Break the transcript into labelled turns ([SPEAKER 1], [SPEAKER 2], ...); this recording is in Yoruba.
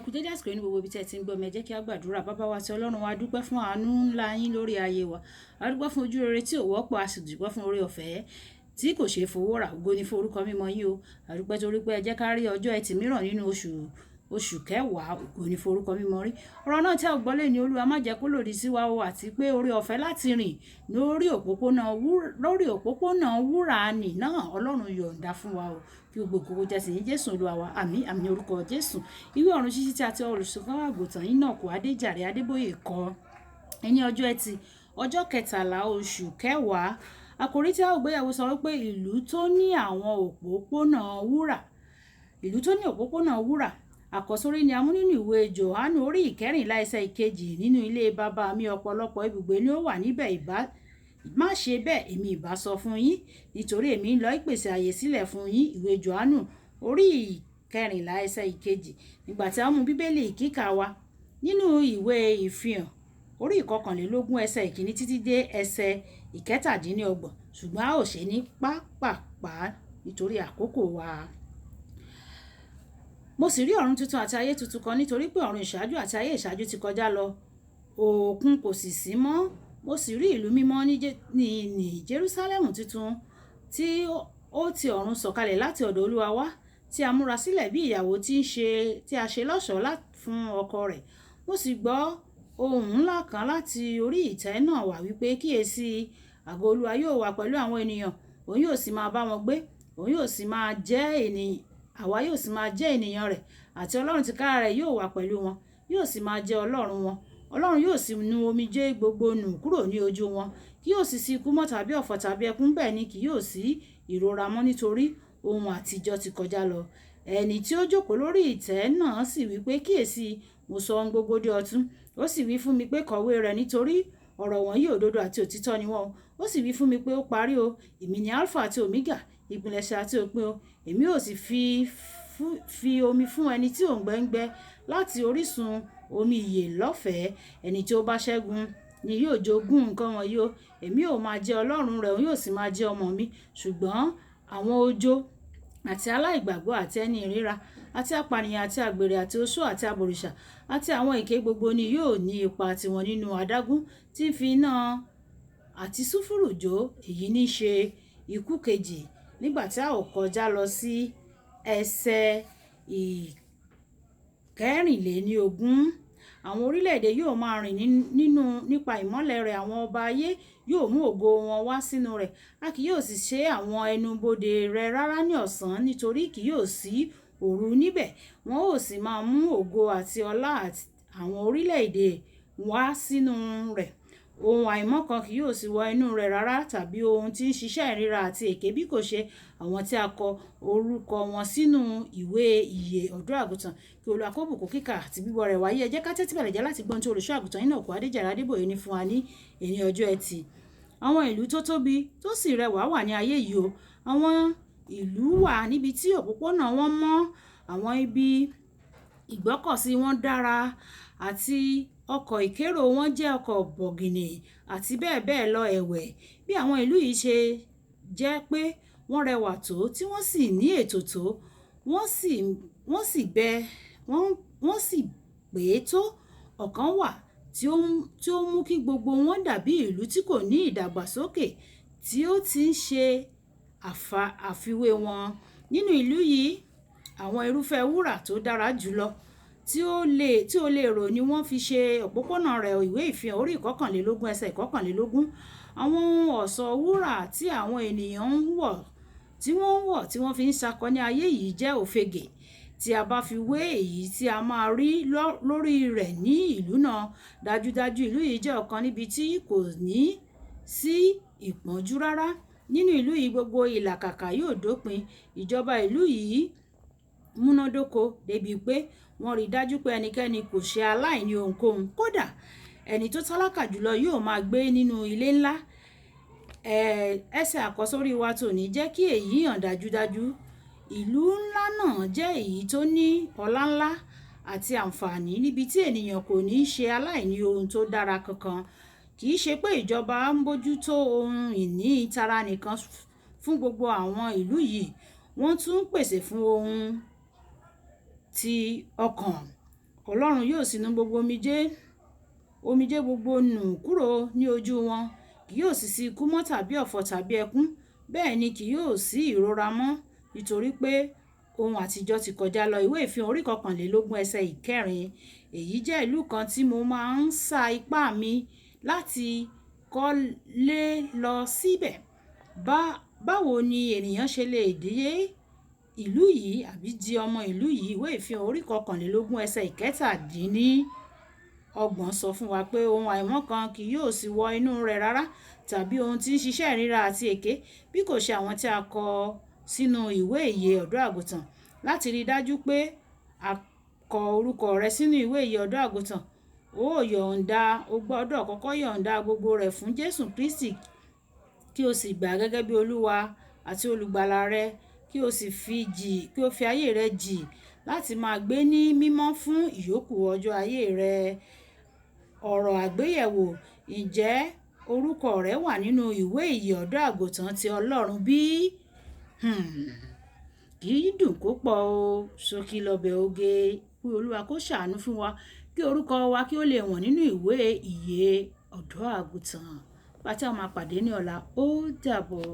[SPEAKER 1] Kú dédé àsìkò yìí ní gbogbo ibi tí ẹ ti ń gbọ́ mi. Ẹ jẹ́ kí a gbàdúrà. Bàbá wa tí Ọlọ́run wa, dúpẹ́ fún àánú ńlá yín lórí ayé wa. A dúpẹ́ fún ojú rere tí ò wọ́pọ̀, a sì dúpẹ́ fún oore ọ̀fẹ́ tí kò ṣeé fowó rà. Ògo ni fún orúkọ mímọ́ yín o. A dúpẹ́ torí pé ẹ jẹ́ ká rí ọjọ́ ẹtì mìíràn nínú oṣù kẹwàá. Ògo ni fún orúkọ mímọ́ rí. Ọ̀rọ̀ náà tí a ò gbọ́ lé ní, Olúwa, má jẹ́ kó lòdì sí wa o, àti pé oore ọ̀fẹ́ láti rìn lórí òpópónà wúrà nì náà, Ọlọ́run yọ̀ǹda fún wa o. Kí gbogbo ògo jẹ́ sí yín, Jésù Olúwa wa. Àmín, àmín, orúkọ Jésù. Ìwé Ọ̀run Ṣíṣí tí a ti olùṣọ́ àgùntàn Enoch Adéjàre Adébóyè kọ ní ọjọ́ ẹtì, ọjọ́ 13 oṣù kẹwàá. Àkòrí tí a ó gbéyẹ̀wò sọ wípé ìlú tó ní àwọn òpópónà wúrà, ìlú tó ní òpópónà wúrà. Àkọ́sórí ni a mú nínú ìwé Jòhánù orí 14, ẹsẹ̀ 2. "Nínú ilé bàbá mi, ọ̀pọ̀lọpọ̀ ibùgbé ni ó wà níbẹ̀. Ìbá má ṣe bẹ́ẹ̀, èmi ìbá sọ fún yín, nítorí èmi ń lọ ìpèsè àyè sílẹ̀ fún yín." Ìwé Jòhánù orí 14, ẹsẹ̀ 2. Nígbà tí a mú Bíbélì kíkà wa nínú ìwé Ìfihàn orí 21, ẹsẹ̀ 1 títí dé ẹsẹ̀ 27, ṣùgbọ́n a ó ṣe ní pápápá nítorí àkókò wa. "Mo sì rí ọ̀run tuntun àti ayé tuntun kan, nítorí pé ọ̀run ìṣáájú àti ayé ìṣáájú ti kọjá lọ, òkun kò sì sí mọ́. Mo sì rí ìlú mímọ́ ní Jerusalẹmu tuntun tí ó ti ọ̀run sọ̀kalẹ̀ láti ọ̀dọ̀ Olúwa wá, tí a múra sílẹ̀ bí ìyàwó tí ń ṣe tí a ṣe lọ́ṣọ̀ọ́ fún ọkọ rẹ̀. Mo sì gbọ́ ohùn ńlá kan láti orí ìtẹ́ náà wá wípé, 'Kíyèsi, àgọ́ Olúwa yóò wà pẹ̀lú àwọn ènìyàn, òun yóò sì máa bá wọn gbé, òun yóò sì máa jẹ́ ènìyàn, àwa yóò sì máa jẹ́ ènìyàn rẹ̀, àti Ọlọ́run tìkára rẹ̀ yóò wà pẹ̀lú wọn, yóò sì máa jẹ́ Ọlọ́run wọn. Ọlọ́run yóò sì nu omijé gbogbo nù kúrò ní ojú wọn. Kì yóò sì sí ikú mọ́ tàbí ọ̀fọ̀ tàbí ẹkún, bẹ́ẹ̀ ni kì yóò sí ìrora mọ́, nítorí ohun àtijọ́ ti kọjá lọ.' Ẹni tí ó jókòó lórí ìtẹ́ náà sì wí pé, 'Kíyèsi, mo sọ ohun gbogbo di ọ̀tun.' Ó sì wí fún mi pé, 'Kọ̀wé rẹ̀, nítorí ọ̀rọ̀ wọ̀nyí òdodo àti òtítọ́ ni wọ́n.' Ó sì wí fún mi pé, 'Ó parí o. Èmi ni Alpha àti Omega, ìpilẹ̀ṣẹ̀ àti òpin o. Èmi ó sì fi omi fún ẹni tí òǹgbẹ ń gbẹ láti orísun omi ìyè lọ́fẹ̀ẹ́. Ẹni tí ó bá ṣẹ́gun ni yóò jogún nǹkan wọ̀nyí o. Èmi ó máa jẹ́ Ọlọ́run rẹ̀, òun yóò sì máa jẹ́ ọmọ mi. Ṣùgbọ́n àwọn ojo àti aláìgbàgbọ́ àti ẹni ìríra àti apànìyàn àti àgbèrè àti oṣó àti abọ̀rìṣà àti àwọn èké gbogbo ni yóò ní ipa tiwọn nínú adágún tí ń fi iná àti sùfúrù jó. Èyí ní ṣe ikú kejì." Nígbà tí a ó kọjá lọ sí ẹsẹ̀ 24, "Àwọn orílẹ̀-èdè yóò máa rìn nínú nípa ìmọ́lẹ̀ rẹ̀, àwọn ọba ayé yóò mú ògo wọn wá sínú rẹ̀. A kì yóò sì ṣe àwọn ẹnu bodè rẹ̀ rárá ní ọ̀sán, nítorí kì yóò sí òru níbẹ̀. Wọn ó sì máa mú ògo àti ọlá àwọn orílẹ̀-èdè wá sínú rẹ̀. Ohun àìmọ́ kan kì yóò sì wọ inú rẹ̀ rárá, tàbí ohun tí ń ṣiṣẹ́ ìríra àti èké, bí kò ṣe àwọn tí a kọ orúkọ wọn sínú ìwé ìyè Ọ̀dọ́ Àgùntàn." Kí Olúwa kó bùkún kíkà àti gbígbọ́ rẹ̀ wáyé. Ẹ jẹ́ ká tẹ́tí bẹ̀lẹ̀ jẹ́ láti gbọ́n tí olùṣọ́ àgùntàn Enoch Adéjàre Adébóyè ní fún wa ní èní ọjọ́ ẹtì. Àwọn ìlú tó tóbi tó sì rẹwà wà ní ayé yìí o. Àwọn ìlú wà níbi tí òpópónà wọn mọ́, àwọn ibi ìgbọ́kọ̀sí wọn dára, àti ọkọ̀ ìkérò wọn jẹ́ ọkọ̀ bọ̀gìnì àti bẹ́ẹ̀ bẹ́ẹ̀ lọ. Ẹ̀wẹ̀, bí àwọn ìlú yìí ṣe jẹ́ pé wọ́n rẹwà tó, tí wọ́n sì ní ètò tó, wọ́n sì pé tó, ọ̀kan wà tí ó mú kí gbogbo wọn dàbí ìlú tí kò ní ìdàgbàsókè tí ó ti ń ṣe àfiwé wọn. Nínú ìlú yìí, àwọn irúfẹ́ wúrà tó dára jùlọ tí ó lè rò ni wọ́n fi ṣe òpópónà rẹ̀. Ìwé Ìfihàn orí 21, ẹsẹ̀ 21. Àwọn ohun ọ̀ṣọ́ wúrà tí àwọn ènìyàn ń wọ̀, tí wọ́n ń wọ̀, tí wọ́n fi ń ṣakọ ní ayé yìí jẹ́ òfegè tí a bá fi wé èyí tí a máa rí lórí rẹ̀ ní ìlú náà. Dájúdájú, ìlú yìí jẹ́ ọ̀kan níbi tí kò ní sí ìpọ́njú rárá. Nínú ìlú yìí, gbogbo ìlàkàkà yóò dópin. Ìjọba ìlú yìí múnádóko débi pé wọ́n rí dájú pé ẹnikẹ́ni kò ṣe aláìní ohunkóhun. Kódà ẹni tó tálákà jùlọ yóò máa gbé nínú ilé ńlá. Ẹsẹ̀ àkọ́sórí wa tòní jẹ́ kí èyí hàn dájúdájú. Ìlú ńlá náà jẹ́ èyí tó ní ọlá ńlá àti àǹfààní, níbi tí ènìyàn kò ní ṣe aláìní ohun tó dára kankan. Kì í ṣe pé ìjọba ń bójú tó ohun ìní tara nìkan fún gbogbo àwọn ìlú yìí, wọ́n tún ń pèsè fún ohun ti ọkàn. Ọlọ́run yóò sì nu gbogbo omijé gbogbo nù kúrò ní ojú wọn. Kì yóò sì sí ikú mọ́ tàbí ọ̀fọ̀ tàbí ẹkún, bẹ́ẹ̀ ni kì yóò sí ìrora mọ́, nítorí pé ohun àtijọ́ ti kọjá lọ. Ìwé Ìfihàn orí 21 ẹsẹ̀ 4. Èyí jẹ́ ìlú kan tí mo máa ń sa ipá mi láti kọ́lé lọ síbẹ̀. Báwo ni ènìyàn ṣe lè dé ìlú yìí àbí di ọmọ ìlú yìí? Ìwé Ìfihàn orí 21 ẹsẹ̀ 37 sọ fún wa pé ohun àìmọ́ kan kì yóò sì wọ inú rẹ̀ rárá, tàbí ohun tí ń ṣiṣẹ́ ìríra àti èké, bí kò ṣe àwọn tí a kọ sínú ìwé ìyè Ọ̀dọ́ Àgùntàn. Láti rí i dájú pé a kọ orúkọ rẹ sínú ìwé ìyè Ọ̀dọ́ Àgùntàn, ó gbọ́dọ̀ kọ́kọ́ yọ̀ǹda gbogbo rẹ̀ fún Jésù Kristi, kí o sì gbà á gẹ́gẹ́ bí Olúwa àti Olùgbàlà rẹ, kí o sì kí o fi ayé rẹ jì láti máa gbé ní mímọ́ fún ìyókù ọjọ́ ayé rẹ. Ọ̀rọ̀ àgbéyẹ̀wò: Ǹjẹ́ orúkọ rẹ wà nínú ìwé ìyè Ọ̀dọ́ Àgùntàn ti Ọlọ́run bí? Kì í dùn kó pọ̀ o, ṣókí lọbẹ̀ oge. Kí Olúwa kó ṣàánú fún wa, kí orúkọ wa kí ó lè wọ̀n nínú ìwé ìyè Ọ̀dọ́ Àgùntàn. Nígbà tí a máa pàdé ní ọ̀la, ó dàbọ̀.